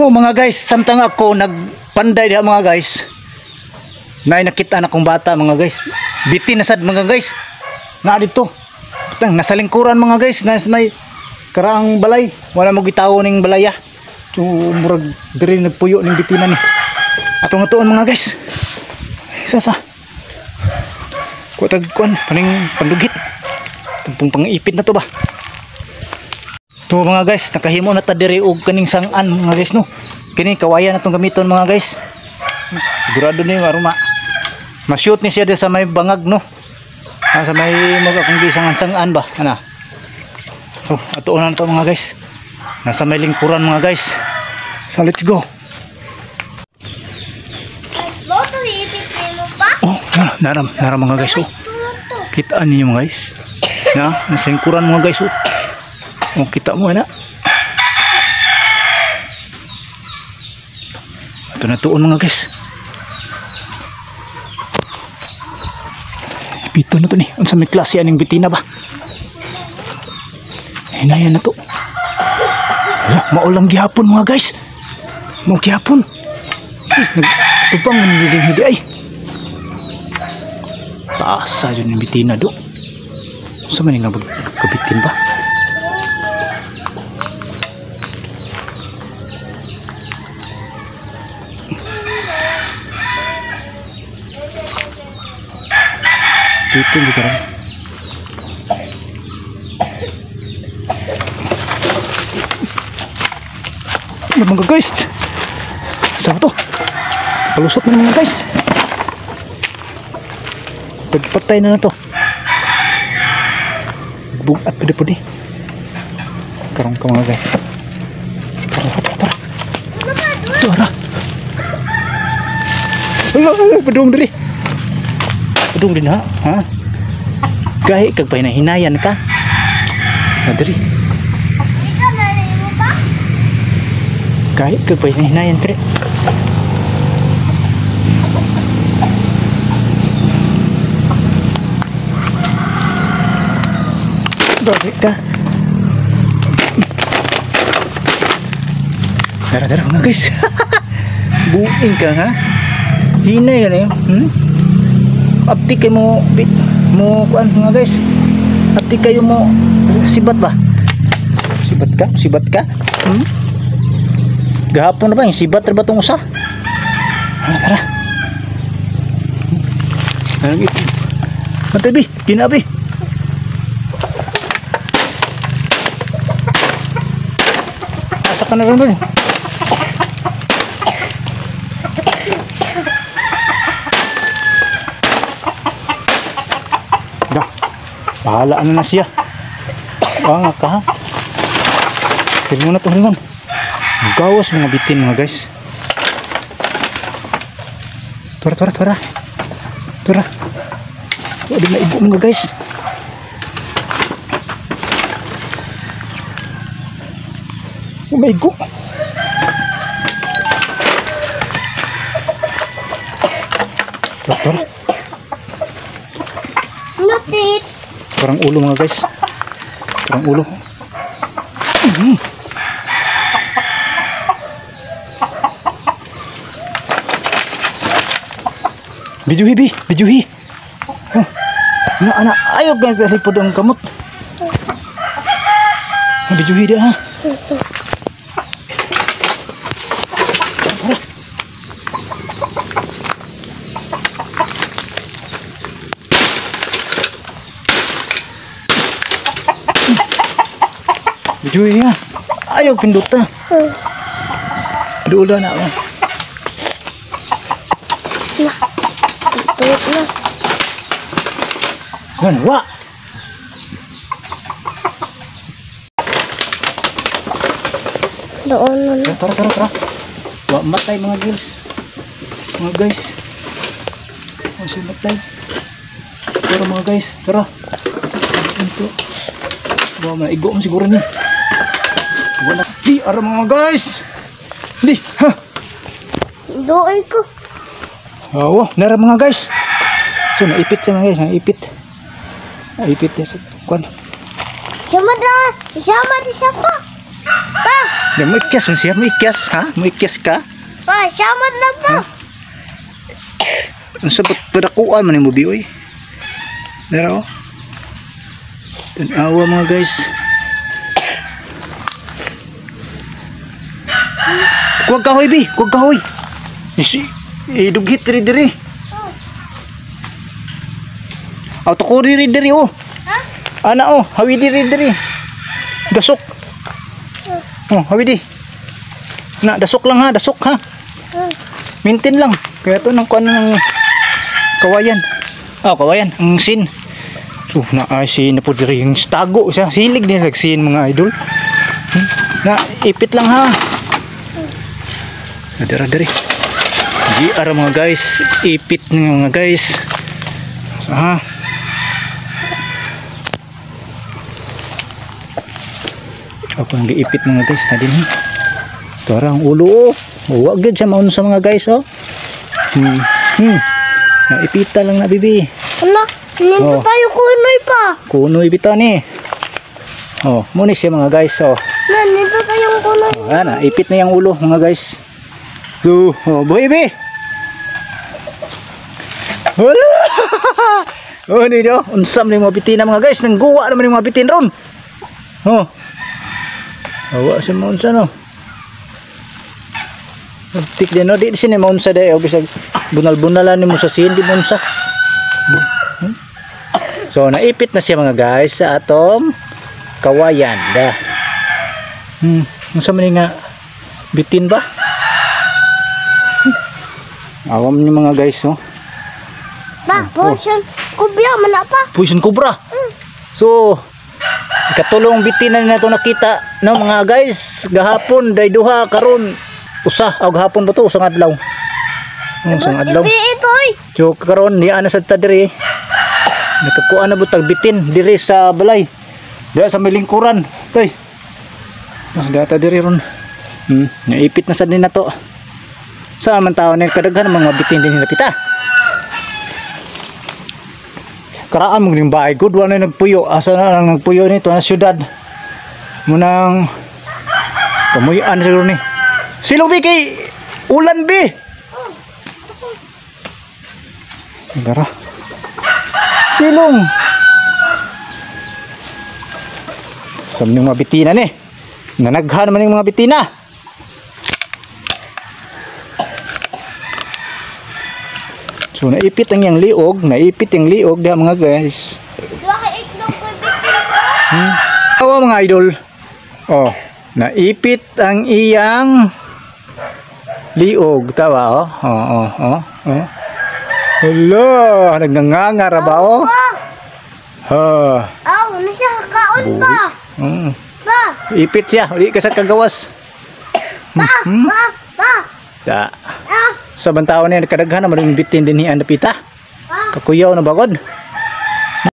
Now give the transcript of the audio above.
Oh mga guys, samtang ako nagpanday diha mga guys, nay nakita na akong bata mga guys. Bitin na sad mga guys. Na dito. Tang nasa lingkuran mga guys, na may karaang balay. Wala mo gitawo ning balaya. So murag diri nagpuyo ning bitina ni. Atong atuon mga guys. Isa sa. Kuha tag kuan paning pandugit. Tampong pangipit na to ba. To mga guys, nakahimo na ta diri og kaning sangan mga guys no. Kini kawayan na tong gamiton mga guys. Sigurado ni aron ma-shoot ni siya sa may bangag no. Ah, sa may mag akong gisangan-sangan ba ana. So atuon na to mga guys. Nasa may lingkuran mga guys. So let's go. Oh, nara nara mga guys oh. Kita ninyo mga guys. Na, nasa lingkuran mga guys oh. Oh, kita mo ana. Ito na tuon mga guys. Ipito na to ni. Unsa may klase aning bitina ba? Hinayan na to. Hala, maulang gihapon mga guys. Mao gihapon. Nagtubang man din hidi ay. Taasa jud ning bitina do. Unsa man nga kabitin ba? Dito di karon. Ano mga guys? Saan to? Palusot na mga guys. Pagpatay na na to. Bugat pa di. Karon ka mga guys. Tara, tara, tara. Tara. Ala, padung diri. Padung din ha? Ha? Gahi kag pahinayan ka. Nadiri. Gahi kag pahinayan ka. Gahi ka. Tara tara mga guys. Buing ka ha. Hinay ka na yun. Hmm? Apti kayo mo mo kuan mga guys. Apti kayo mo sibat ba? Sibat ka? Sibat ka? Hmm? Gahapon na ba yung sibat ra ba tong usa? Tara tara. Ano ito? Mantay bi, ginabi. Asa ka na ron doon? Bahala na na siya. Banga ka ha. Tingnan na to, ringon. Gawas mga bitin mga guys. Tura tura tura. Tura. Wala na ibo mga guys. Umaigo. Tura tura. Nutit. Parang ulo mga guys. Parang ulo. Bijuhi bi, bijuhi. Oh. Na ana ayo guys, lipod ang kamot. Bijuhi dia ha. Tara. Bijuhi ha. Ayaw pinduta. Duula na ako. Na. Tuot na. Yan, wa. Doon na. Tara, tara, tara. Wa matay mga girls. Mga guys. Wa matay. Tara mga guys, tara. Ito. Wa maigo mo siguro ni. Wala di ara mga guys. Di, ha. Doon ko. Oo, nara mga guys. So naipit siya mga guys, naipit. Naipit niya sa kuan. Siya ma da, siya ma di siya pa. Pa. Di mo ikyas man siya, mo ikyas ha? Mo ikyas ka? Pa, samad na pa. Ang sabot padakuan man nimo bi oy. Dara oh. Tan-awa mga guys. Kuwag kahoy bi, kuwag kahoy. Idughit diri diri. Aw tuko diri diri oh. Ha? Ana oh, hawi diri diri. Dasok. Oh, hawi di. Na dasok lang ha, dasok ha. Mintin lang. Kaya to nang kuan ng kawayan. Oh, kawayan, ang sin. So, na ay sin na po diri yung tago siya. Silig din sa sin mga idol. Na ipit lang ha. Dira diri. GR mga guys, ipit ng mga guys. So, ha. Ako ang giipit mga guys na din. Tara ang ulo oh. Wa gyud siya maunsa mga guys oh. Naipita lang na bibi. Ala, nindot Oh. tayo kunoy pa. Kunoy bitaw ni. Oh, muna siya mga guys oh. Na, nindot tayong kunoy. Oh, ana, ipit na yung ulo mga guys. So, oh, boy be. Wala. Oh, ni do, unsam ni mga bitina mga guys, nangguwa naman yung mga bitin ron. Oh. Awa sa maunsa no. Tik din no, di sini maunsa dai o bisag bunal-bunalan nimo sa sin di maunsa. So naipit na siya mga guys sa atong kawayan da. Unsa man nga bitin ba? Awam ni mga guys oh. Ba, poison cobra man na pa. Poison cobra. So ikatulong bitin na nato nakita no mga guys, gahapon day duha karon usa og gahapon ba to usang adlaw. Oh, usang adlaw. Ibi ito oy. So karon niya na sad ta diri. Nakakuha na butag bitin diri sa balay. Diha sa may lingkuran. Tay. Ah, data diri ron. Naipit na sad ni nato. Sa man taon ni kadaghan mga bitin din napita. Karaan mo ning bahay gud wa na nagpuyo. Asa na lang nagpuyo nito na syudad. Munang pamuyan siguro ni. Silong bi kay ulan bi. Dara. Silong. Sa mga bitina ni. Nanaghan man yung mga bitina. So naipit ang iyang liog, naipit ang liog diha mga guys. Duha ka itlog ko bitin. Awa mga idol. Oh, naipit ang iyang liog, tawa oh. Oh, oh, oh, oh. Hello, nagnanganga ra ba oh? Ha. Aw, na siya kaon pa. Pa. Ipit siya, uli ka sa kagawas. Pa, pa, pa. Da. Ah, Sa bantaon niya kadaghan naman yung bitin din ni ang napita. pa. Kakuyaw na bagod.